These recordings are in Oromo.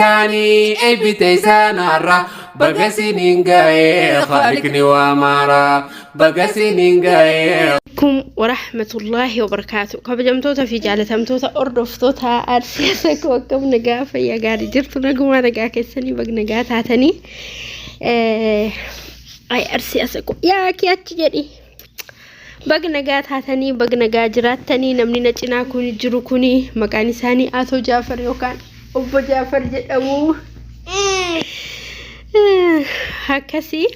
Isaanii eebbite isaan har'a baga siniin ga'ee khaliqni waa maara baga siniin ga'ee. Kum warahmatullaahi wabarakaatu. Kabajamtoota fi jaalatamtoota hordoftoota Arsii Asakoo, akkam nagaa, fayyaa gaarii jirtu? Nagumaa, nagaa keessanii? Bag nagaa taatanii. Ay Arsii Asakoo, yaa kee achi jedhi. Bag nagaa taatanii, bag nagaa jiraattanii. Namni na cinaa kun jiru kuni maqaan isaanii Atoo Jaafar yookaan Obbo Jaafar jedhamu. Akkasii.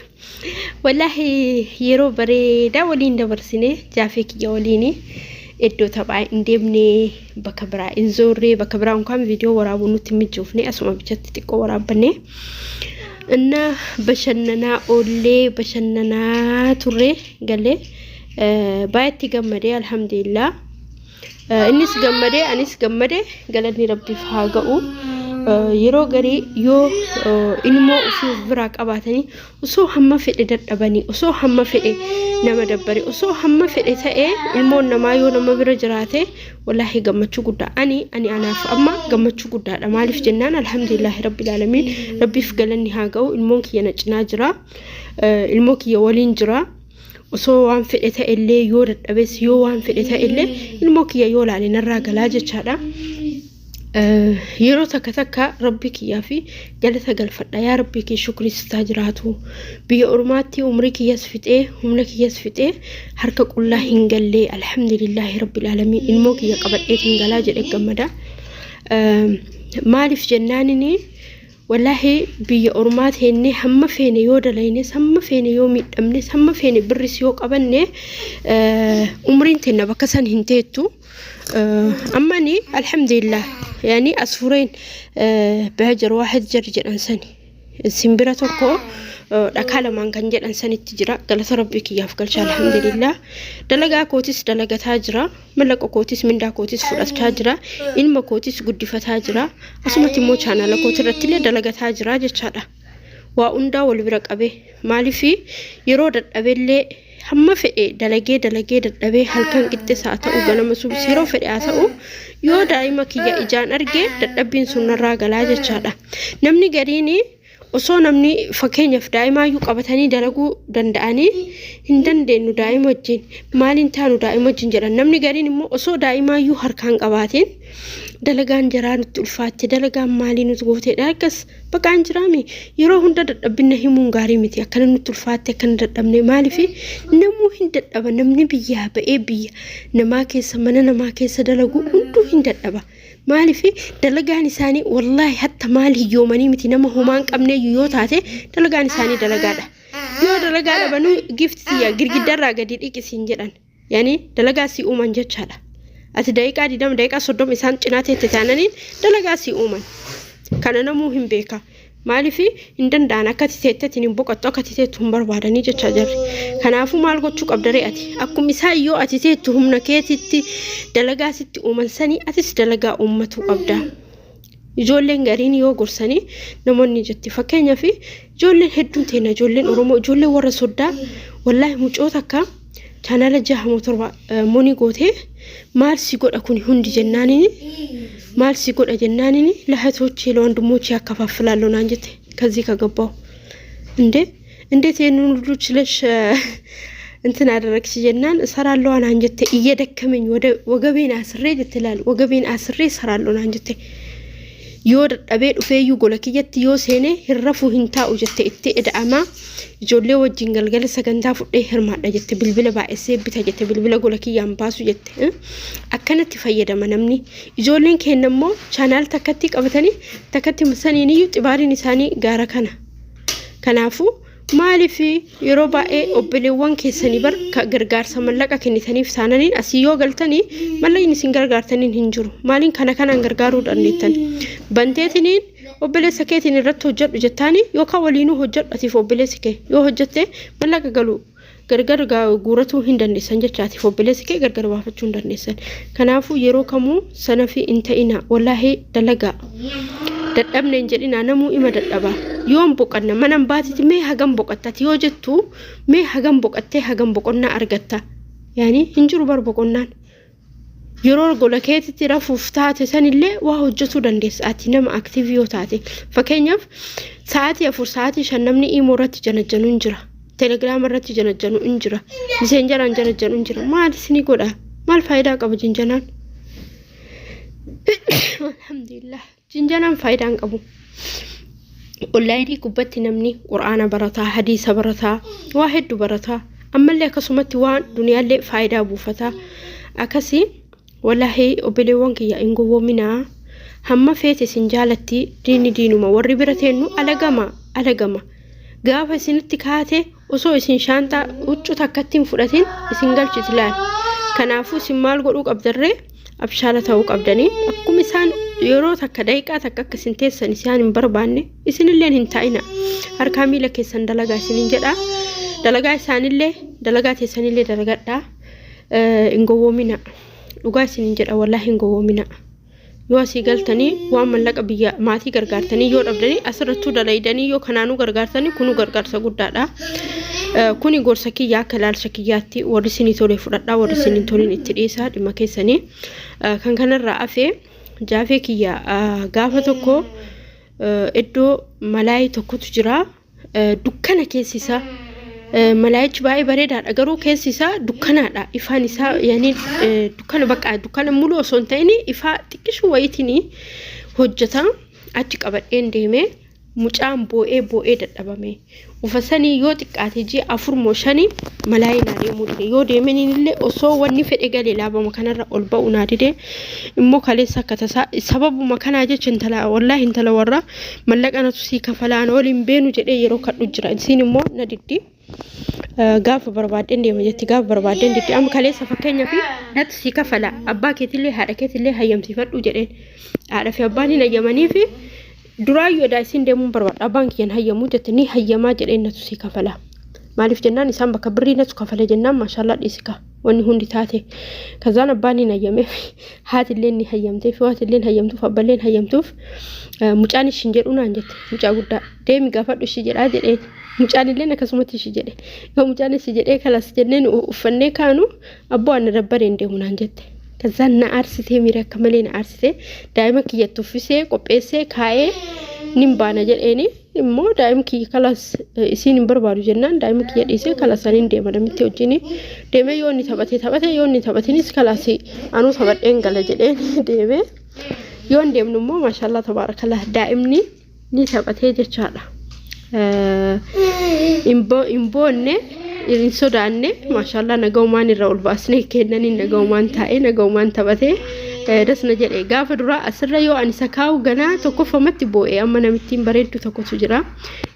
Wallaahi yeroo bareedaa waliin dabarsine. Jaafee kiyya waliin iddoo taphaa hin deemne, bakka biraa hin zoorre, bakka biraa unkaan viidiyoo waraabuu nutti hin mijoofne, asuma bichatti xiqqoo waraabbanne. Inna bashannanaa oollee, bashannanaa turre galee baay'eetti gammadee, alhamdulillah. Innis gammadee, anis gammade, galanni Rabbiif haa ga'u. Yeroo garii yoo ilmoo ofii of biraa qabaatanii, osoo hamma fedhe dadhabanii, osoo hamma fedhe nama dabbare, osoo hamma fedhe ta'ee, ilmoon namaa yoo nama bira jiraate, wallaahi gammachuu guddaa. Ani anaaf amma gammachuu guddaadha. Maaliif jennaan, alhamdulillaahi rabbil aalamiin, Rabbiif galanni haa ga'u, ilmoon kiyya na cinaa jira. Ilmoo kiyya waliin jira. Osoo waan fedhe ta'ellee, yoo dadhabes, yoo waan fedhe ta'ellee, ilmoo kiyya yoo laale narraa galaa jechaadha. Yeroo takka takka Rabbii kiyyaa fi galata galfadha. Yaa Rabbii kee, shukrii sitaa jiraatu. Biyya ormaatti umrii kiyyas fixee, humna kiyyas fixee, harka qullaa hin gallee, alhamdulillaahi rabbil aalamiin, ilmoo kiyya qabadheetiin galaa jedhe gammada. Maaliif jennaanini, wallaahi biyya ormaa teennee hamma feene yoo dalaynes, hamma feene yoo miidhamnes, hamma feene birris yoo qabanne, umriin teenna bakka san hin teettu. Ammani alhamdulillah, yaani asfureen bihajar waahid jar jedhan sani, simbira tokko dhakaa lamaan kan jedhan sanitti jira. Galata Rabbii kiyyaaf galcha, alhamdulillah. Dalagaa kootis dalagataa jira, mallaqa kootis, mindaa kootis fudhachaa jira, ilma kootis guddifataa jira, asumatti immoo chaanaala kooti irratti illee dalagataa jira jechaadha. Waa hundaa wal bira qabe. Maaliif, yeroo dadhabellee, hamma fedhe dalagee dalagee dadhabee, halkan qixxees haa ta'u, ganama subis, yeroo fedhe haa ta'u, yoo daa'ima kiyya ijaan arge dadhabbiin sun narraa galaa jechaadha. Namni gariin osoo namni fakkeenyaaf daa'imaayyuu qabatanii dalaguu danda'anii, hin dandeenyu, daa'ima wajjin maaliin taanu, daa'ima wajjin jedhan. Namni gariin immoo osoo daa'imaayyuu harkaan qabaatiin, dalagaan jaraa nutti ulfaatte, dalagaan maalii nuti gooteedha, akkas baqaan jiraami. Yeroo hunda dadhabbina himuun gaarii miti. Akkana nutti ulfaatte, akkana dadhabne. Maaliif, namuu hin dadhaba. Namni biyyaa ba'ee biyya namaa keessa, mana namaa keessa dalagu hunduu hin dadhaba. Maaliif, dalagaan isaanii wallaahi hatta maal hiyyoomanii miti, nama homaa hin qabneeyyuu yoo taate, dalagaan isaanii dalagaadha. Yoo dalagaa dhabanuu, gifti tiyya girgiddarraa gadi dhiqisiin jedhan. Yaani dalagaa si uuman jechaadha. Ati daqiiqaa 20, daqiiqaa 30 isaan cinaa teette taananiin dalagaa si uuman. Kana namuu hin beeka. Maaliif, hin danda'an, akka ati teetteetiin hin boqottu, akka ati teettu hin barbaadanii jechaa jirri. Kanaafuu maal gochuu qabda ree ati? Akkuma isaan yoo ati teettu humna keetitti dalagaa sitti uuman sanii, atis dalagaa uummatuu qabda. Ijoolleen gariin yoo gorsanii namoonni jetti, fakkeenyaaf ijoolleen hedduun teenya, ijoolleen Oromoo, ijoolleen warra soddaa, wallaahi mucoota akka chaanaala jaha moo torba monii gootee, maal si godha kuni hundi jennaanini, maal si godha jennaanini, ለእህቶቼ ለወንድሞቼ ያከፋፍላለሁ naan jette። ከዚህ ከገባው እንዴ እንዴት ይህንን ሁሉ ችለሽ እንትን አደረግሽ jennaan, እሰራለሁ naan jette። እየደከመኝ ወደ ወገቤን አስሬ ጀትላል፣ ወገቤን አስሬ እሰራለሁ naan jette። Yoo dadhabee dhufeeyyuu gola kiyyatti yoo seene hin rafuu, hin taa'u jette. Itti eda'amaa ijoollee wajjin galgala sagantaa fudhee hirmaadha jette. Bilbila baay'essee bita jette, bilbila gola kiyyaan baasu jette. Akkanatti fayyadama namni. Ijoolleen keenya immoo chaanaal takkatti qabatanii, takkatti saniiniyyuu xibaariin isaanii gaara kana. Kanaafuu maaliif, yeroo baay'ee obboleewwan keessanii bar gargaarsa mallaqa kennitaniif taananiin, asii yoo galtanii mallaqni isin gargaartaniin hin jiru. Maaliin kana kanaan gargaaruu dandeettan? Banteetiniin obboleessa keetiin irratti hojjedhu jettaani, yookaan waliinuu hojjedhu, atiif obboleessi kee yoo hojjette mallaqa galu gargar guuratuu hin dandeessan jecha, atiif obboleessi kee gargar baafachuu hin dandeessan. Kanaafuu yeroo kamuu sana fi hin ta'ina, wallaahi dalagaa. Dadhabne hin jedhina, namuu ima dadhaba. Yoon boqanna mana baatiti, mee hagam boqatta ati yoo jettu, mee hagam boqattee, hagam boqonnaa argatta? Yaani hin jiru bar boqonnaan. Yeroo gola keetitti rafuuf taate sanillee waa hojjetuu dandeessa ati nama active yoo taate. Fakkeenyaaf sa'aatii 4, sa'aatii 5 namni imo irratti janajjanu hin jira. Telegram irratti janajjanu hin jira. Messengeraan janajjanu hin jira. Maal isinii godha? Maal faayidaa qaba jinjanaan? Alhamdulillah. Jinjanaan faayidaa hin qabu. Onlaayinii gubbatti namni qur'aana barataa, hadiisa barataa, waa hedduu barataa. Ammallee akkasumatti waan duniyaallee faayidaa buufataa. Akkasii wallaahi obboleewwan kiyya hin gowwoominaa. Hamma feete isin jaalatti diinni diinuma warri bira teennu alagama alagama. Gaafa isinitti kaate osoo isin shaanxaa huccuu takkatti hin fudhatin isin galchiti laal. Kanaafuu isin maal godhuu qabdarree? Abshaala ta'uu qabdanii. Akkuma isaan yeroo takka daqiiqaa takka akka isin teessan isaan hin barbaanne isinilleen hin taa'ina. Harkaa miila keessan dalagaa isinin jedha. Dalagaa isaanillee dalagaa teessanillee dalagadhaa. Hin gowwoomina. Dhugaa isinin jedha wallaahi hin gowwoomina. Yoo asii galtanii waan mallaqa biyya maatii gargaartanii yoo dhabdanii asirrattuu dalaydanii yoo kanaanuu gargaartanii kunuu gargaarsa guddaadha. Kuni gorsa kiyya akka ilaalcha kiyyaatti warri isinii tole fudhadhaa warri isinii hin tolin itti dhiisaa dhimma keessanii. Kan kanarraa hafe jaafee kiyya gaafa tokko iddoo malaayii tokkotu jira. Dukkana keessi isaa malaayichi baay'ee bareedaadha garuu keessi isaa dukkanaadha ifaan isaa yani dukkana bakka dukkana muluu osoo hin ta'in ifaa xiqqishuu wayiitiin hojjeta achi qabadheen deeme mucaan boo'ee boo'ee dadhabame ufa sanii yoo xiqqaate ji'a 4 moo 5 malaayii naa deemuu dide yoo deemeniin illee osoo wanni fedhe galee laabama kanarra ol ba'u naa dide immoo kaleessa akka tasaa sababuma kanaa jecha intala wallaahi intala warra mallaqa natu sii kafalaan ol hin beenu jedhee yeroo kadhu jira isiin immoo na diddi gaafa barbaaddeen deema jetti gaafa barbaaddeen diddi amma kaleessa fakkeenyaaf natu sii kafala abbaa keetillee haadha keetillee hayyamsiifadhu jedheen haadha fi abbaan hin hayyamanii fi duraayyuu edaa isiin deemuun barbaadha abbaan kiyyan hayyamuu jette ni hayyamaa jedheen natu sii kafala maaliif jennaan isaan bakka birrii natu kafala jennaan maashaallaa dhiisika wanni hundi taate kazaan abbaan hin hayyameef haatillee ni hayyamteef yoo haatillee hayyamtuuf abballee hayyamtuuf mucaan ishin jedhu naan jette mucaa guddaa deemi gaafadhu ishi jedhaa jedheen mucaan illee akkasumatti ishi jedhe yoo mucaan ishi jedhee kalas jenneen uffannee kaanu abboo ana dabbareen deemu naan jette kazaan na aarsitee miira akka malee na aarsitee daa'ima kiyyatti uffisee qopheessee kaa'ee nin baana jedheeni immoo daa'ima kiyya kalas isiin hin barbaadu jennaan daa'ima kiyya dhiisee kalas anin deema namitti wajjin deemee yoo inni taphatee taphate yoo inni taphatinis kalas anuu taphadheen gala jedheen deemee yoo hin deemnu immoo maashaallah tabaarakallah daa'imni ni taphatee jechaadha. Hin boonne hin sodaanne maashaallah nagaumaan irra ol baasnee kennaniin nagaumaan taa'ee nagaumaan taphatee das na jedhe gaafa duraa asirra yoo ani isa kaa'u ganaa tokkoffamatti boo'e amma namittiin bareeddu tokkotu jira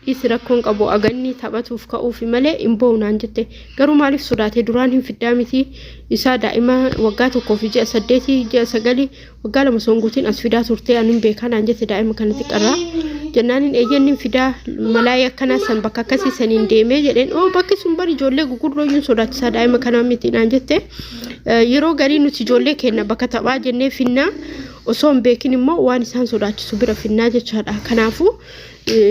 dhiisi rakkoon qabu aganni taphatuuf ka'uufi malee hin boo'u naan jette garuu maaliif sodaate duraan hin fiddaa miti isaa daa'ima waggaa 1 fi ji'a 8 ji'a 9 waggaa 2 osoo hin guutiin as fidaa turtee ani hin beekaa naan jette daa'ima kana xiqqarraa jennaan eeyyeen hin fidaa malaayii akkanaa san bakka akkasii saniin deemee jedheen oo bakki sun bari ijoollee gugurrooyyuun sodaachisaa daa'ima kanaa miti naan jette Yeroo garii nuti ijoollee keenya bakka taphaa jennee finnaa osoo hin beekin immoo waan isaan sodaachisu bira finnaa jechaadha. Kanaafuu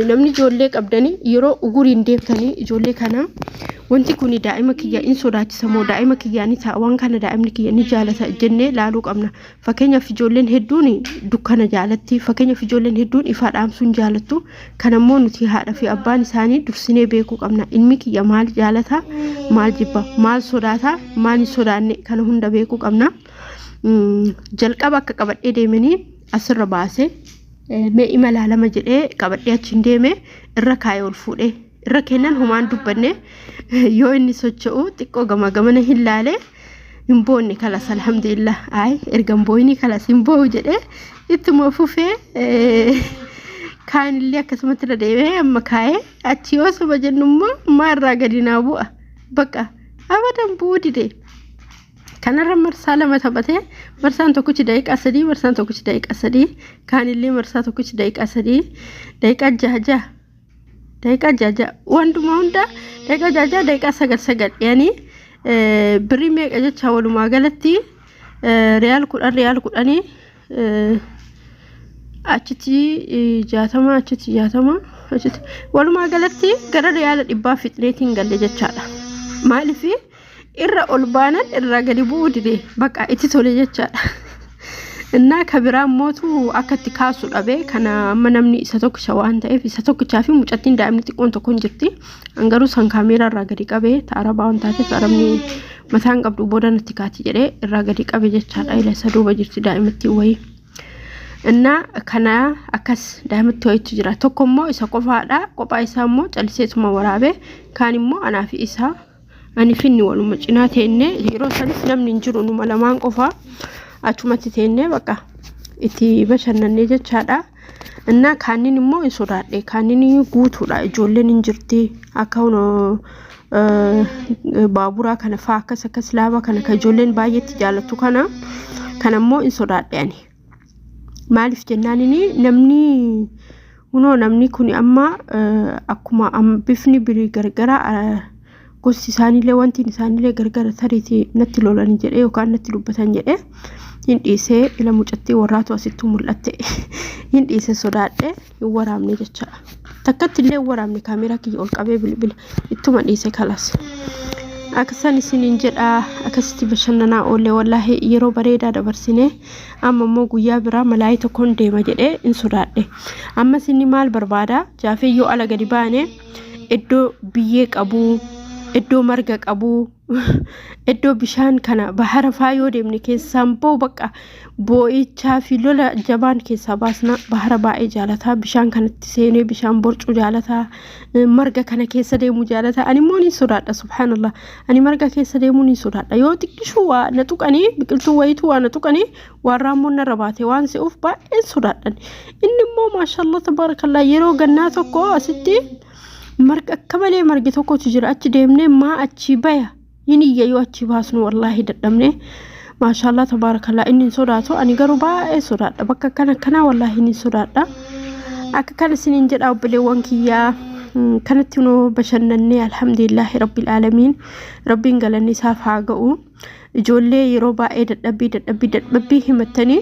namni ijoollee qabdanii yeroo uguriin deemtanii ijoollee kana wanti kun daa'ima kiyya in sodaachisa moo daa'ima kiyyaa ni ta'a waan kana daa'imni kiyya ni jaalata jennee laaluu qabna. Fakkeenyaaf ijoolleen hedduun dukkana jaalatti fakkeenyaaf ijoolleen hedduun ifaa dhaamsuun jaalattu Kanammoo nuti haadha fi abbaan isaanii dursinee beekuu qabna. Ilmi kiyya maal jaalata, maal jibba, maal sodaata, maal hin sodaanne kana hunda beekuu qabna. Jalqaba akka qabadhee deemanii asirra baase mee imala lama jedhee qabadhee achiin deeme irra kaa'ee ol fuudhee irra kennan homaan dubbanne yoo inni socho'u xiqqoo gama gamana hin laale hin boonne kalas alhamdulillah ay erga hin boo'inii kalas hin boo'u jedhee ittuma fufee kaanillee akkasumatti irra deebi'ee amma kaa'ee achi yoo soba jennu immoo maarraa gadi naa bu'a bakka abadan bu'uu dide kanarra marsaa lama taphatee marsaan tokkichi daqiiqaa 3 marsaan tokkichi daqiiqaa 3 kaanillee marsaa tokkichi daqiiqaa 3 daqiiqaa 6 6 daqiiqaa 6 6 wantumaa hunda daqiiqaa 6 6 daqiiqaa 9 9 yani birrii meeqa jecha walumaa galatti riyaal 10 riyaal 10 achitti 60 achitti 60 achitti walumaa galatti gara riyaala dhibbaa fixneetiin galle jechaadha. Maaliif Irra ol baanan irraa gadi bu'uu dide bakka itti tole jechaadha. Innaa ka biraa mootu akka itti kaasu dhabe kana amma namni isa tokkicha waan ta'eef isa tokkichaa fi mucattiin daa'imni xiqqoon tokko hin jirti. An garuu san kaameeraa irraa gadi qabe ta arabaa waan taateef arabni mataan qabdu booda natti kaati jedhee irraa gadi qabe jechaadha. Ila isa duuba jirti daa'imattiin wayii. Innaa kana akkas daa'imatti wayiitu jira. Tokko immoo isa qofaadha. Qophaa isaa immoo calliseetuma waraabe. Kaan immoo anaa fi isaa ani finni waluma cinaa teennee yeroo sanis namni hin jiru numa lamaan qofaa achumatti teennee bakka itti bashannannee jechaadha. Innaa kaannin immoo hin sodaadhe. Kaannin guutuudha. Ijoolleen hin jirti. Akka hunoo baaburaa kana faa akkas akkas laaba kana kan ijoolleen baay'eetti jaalattu kana kana immoo hin sodaadhe ani. Maaliif jennaanini namni hunoo namni kun amma akkuma bifni birii gargara gosti isaaniillee wanti isaaniillee gargara tariitii natti lolani jedhee yookaan natti dubbatan jedhee hin dhiisee ila mucattii warraatu asitti mul'atte hin dhiise sodaadhe hin waraabne jecha takkatti illee hin waraabne kaameeraa kiyya ol qabee bilbila ittuma dhiise kalas. Akkasan isiniin jedha akkasitti bashannanaa oolle wallaahi yeroo bareedaa dabarsine amma immoo guyyaa biraa malaayii tokkoon deema jedhee hin sodaadhe. Ammas inni maal barbaada jaafee yoo ala gadi baane iddoo biyyee qabu iddoo marga qabu iddoo bishaan kana bahara faa yoo deemne keessaan ba'u bakka boo'ichaa fi lola jabaan keessaa baasna. Bahara baay'ee jaalataa bishaan kanatti seenee bishaan borcuu jaalataa marga kana keessa deemuu jaalataa. Ani immoo ni sodaadha subhaanallah. Ani marga keessa deemuu ni sodaadha. Yoo xiqqishuu waa na tuqanii biqiltuu wayituu waa na tuqanii waan raammoon narra baate waan se'uuf baay'een sodaadhan. Inni immoo maashaallah tabaarakallah yeroo gannaa tokko asitti marga akka malee margi tokkotu jira achi deemnee maa achii baya hin iyya yoo achii baasnu wallaahi dadhabne maashaallah tabaarakallah inni hin sodaatu ani garuu baay'ee sodaadha bakka akkana akkanaa wallaahi ni sodaadha akka kana isiniin jedha obboleewwan kiyyaa kanatti nu bashannannee alhamdulillaahi rabbil aalamiin rabbiin galanni isaaf haa ga'u. Ijoollee yeroo baay'ee dadhabbii dadhabbii dadhabbii himattanii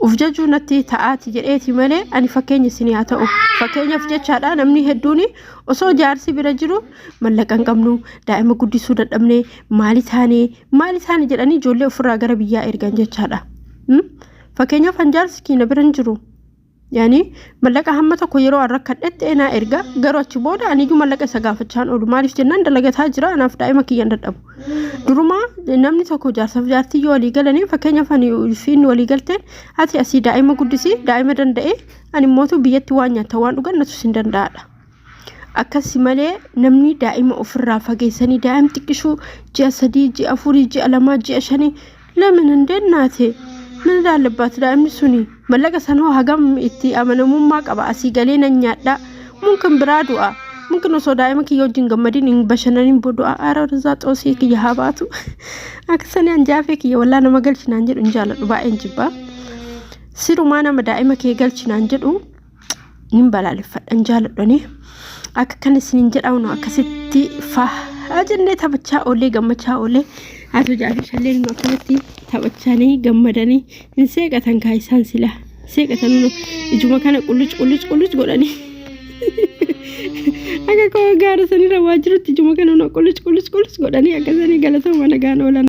uf jajuu natti ta'aati jedheeti malee ani fakkeenya isinii haa ta'u. Fakkeenyaaf jechaadha namni hedduun osoo jaarsi bira jiru mallaqa hin qabnu daa'ima guddisuu dadhabne maali taane maali taane jedhanii ijoollee ofirraa gara biyyaa ergan jechaadha. Fakkeenyaaf an jaarsi kiina bira hin jiru. Yaani mallaqa hamma tokko yeroo an rakkadhetti enaa erga garuu achi booda aniyyuu mallaqa isa gaafachaan oolu maaliif jennaan dalagataa jira anaaf daa'ima kiyyaan dadhabu. Durumaa namni tokko jaarsaaf jaartii yoo walii galanii fakkeenyaaf ani fi inni walii galteen ati asii daa'ima guddisii daa'ima danda'e ani immootu biyyatti waan nyaata waan dhugan natu sin danda'aadha. Akkasi malee namni daa'ima ofirraa fageessanii daa'im xiqqishuu ji'a 3 ji'a 4 ji'a 2 ji'a 5 lamin hin dennaate mana daallabbaat daa'imni suni mallaqa sanoo hagam itti amanamummaa qaba asii galee nan nyaadha mumkin biraa du'a mumkin osoo daa'ima kiyya wajjin gammadin hin bashannanin du'a aara rizaa xoosii kiyya haa baatu akkasanii an jaafee kiyya wallaa nama galchinaan jedhu hin jaaladhu baay'een jibbaa sirumaa nama daa'ima kee galchinaan jedhu nin balaaleffadha hin jaaladhani akka kana isinin jedhamu akkasitti faa jennee taphachaa oollee gammachaa oollee haa jaafi shalleen nu akkanatti taphachaanii gammadanii hin seeqatan kaa isaan sila seeqatan nu ijuma kana qulluc qulluc qulluc godhanii akka koo gaara sanirra waa jirutti ijuma kana nu qulluc qulluc qulluc godhanii akkasanii galatooma nagaan oolan.